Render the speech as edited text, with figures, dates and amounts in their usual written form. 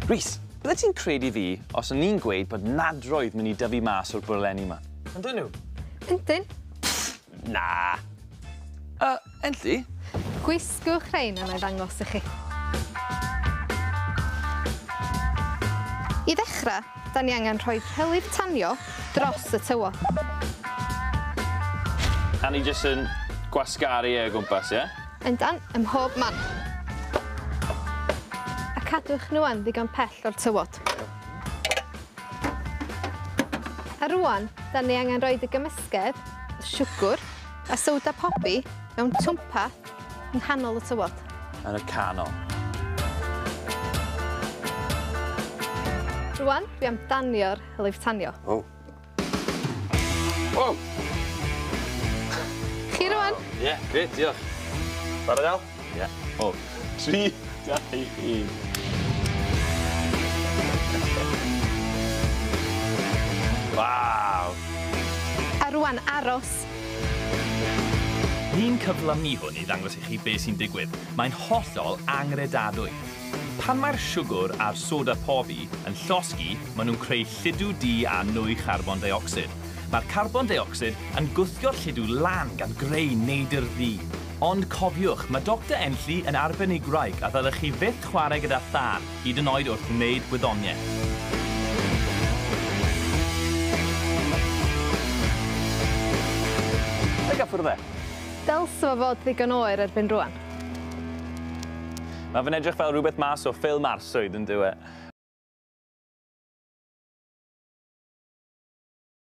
Rhys, bydde ti'n credu fi os o'n i'n gweud bod nadroedd mynd i dyfu mas o'r bwrlenni yma? Yndyn nhw? Yndyn. Na. Enlli? Gwisgwch rhein a na i ddangos i chi. I ddechrau, da ni angen rhoi hylif tanio dros y tywod. A ni jyst yn gwasgaru e o gwmpas, ie? Yndan, ym mhob man. A cadwch nhw yn ddigon pell o'r tywod. A rwan, da ni angen rhoi y gymysgedd, siwgr a soda pobi mewn twmpath yng nghanol y tywod. Yn y canol. Rwan, dwi am danio'r hylif tanio. O. O! Chi rwan? Ie, grêt, diolch. Barod Al? Ie. O. 3, 2, 1. Waw! A rwan, aros. Ni'n cyflymu hwn i ddangos i chi beth sy'n digwydd. Mae'n hollol angredadwy. Pan mae'r siwgr a'r soda pobi yn llosgi, maen nhw'n creu lludw du a nwy charbon deuocsid. Mae'r carbon deuocsid yn gwthio'r lludw lan gan greu neidr ddu. Ond cofiwch, mae Dr Enlli yn arbenigwraig a ddylech chi fyth chwarae gyda thân, hyd yn oed wrth wneud gwyddoniaeth. Be gyffwrdd e? Dylse fo fod ddigon oer erbyn rwan. Mae fe'n edrych fel rhywbeth mas o ffilm arswyd yn dyw e.